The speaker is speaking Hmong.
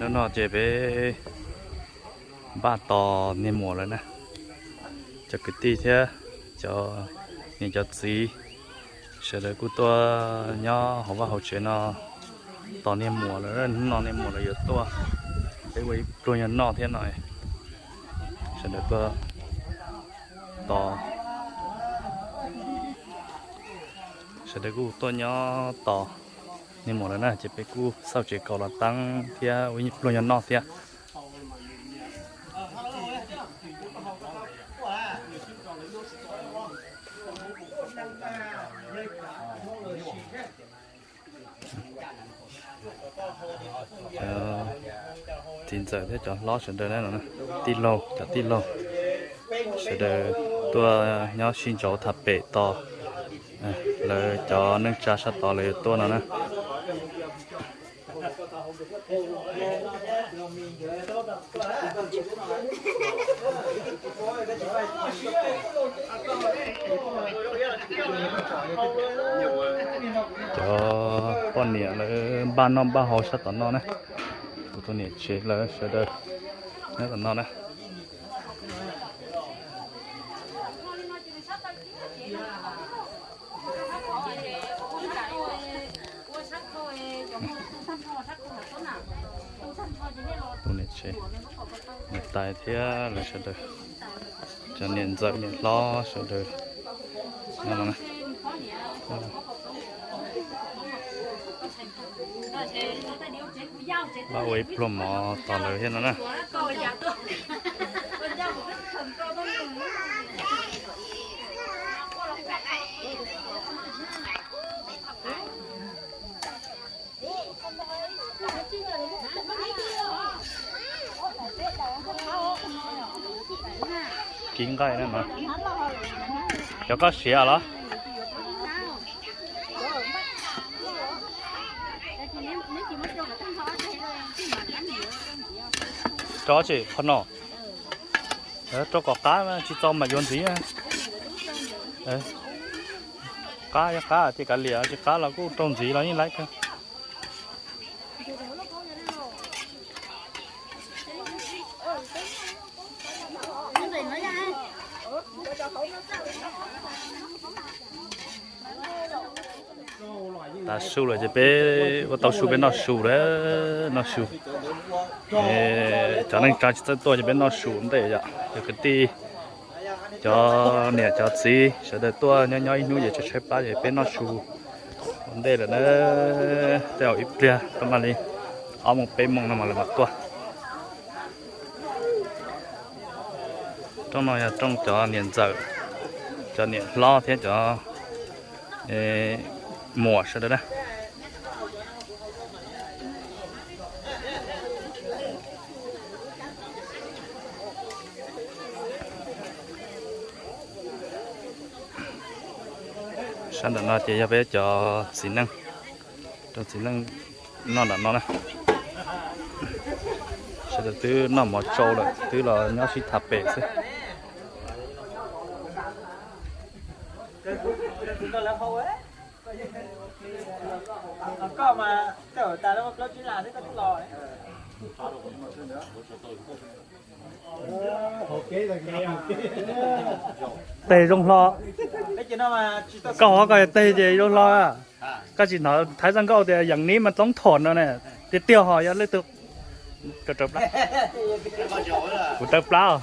Hnub no ces peb npaj tos niag muam lawm na. Cov kwv tij thiab cov niam cov txiv sawv daws kuj tuaj nyob hauv vaj hauv tsev no tos niag muam lawm. Hnub no niag muam lawv yuav tuaj, peb ua ib pluag nyob noj thiab no. Sawv daws tuaj tos, sawv daws kuj tuaj nyob tos niag muam lawm na, ces peb kuj xauj tsev kaus los teeb thiab ua ib pluag nyob noj thiab. Txiv ntxawm thiab cov hlob sawv daws na, tij laug, cov tij laug sawv daws tuaj nyob sib ntsauv tham pem tos lawv cov neej tsa sab tod lawv yuav tuaj no na. Cov poj niam lawv npaj noj npaj haus sab tom no na. Kuv tus niam tsev lawv sawv daws nyob tom no na. Tus niam tsev, niam tais thiab lawv sawv daws, cov niam ntxawm niam hlob sawv daws. Pab ua ib pluag mov tos lawv thiab no na. Kib nqaij na mas. Cov koj siav los? Rau tsis qhov no, rau kom qab, tsis txaus mas yuav ntxiv. Qab yog qab ces kav liam, tsis qab los kuj rau ntxiv los yeej laib kawg. Tas su lawm ces peb ua tau su peb noj su lawm, noj su. Cov neej tsa tsis txawj tuaj ces peb noj su ntej yom, cov kwv tij, cov niam cov txiv sawv daws tuaj nyob nyob ib hnub ces tshaib tshaib plab ces peb noj su ua ntej lawm na. Tej zaum ib pliag rau mam li ob moos peb moos no mam lawv mam tuaj. Rooj no yog rooj cov niam ntxawm, cov niam hlob thiab cov muam sawv daws na. Sab nram no ces yog peb cov txiv neej, cov txiv neej noj nram no na. Sawv daws twb noj mov tsau lawm, twb los nyob sib tham pem xwb. Teg zoo hlo. Koj hov koj teg ces zoo hlo. Koj tsis hnov Thaib Zaj Nkauj tias yeem nib mas toob thuam no ne. Tiag tiag ho yog leej twg? Kuv raws plab.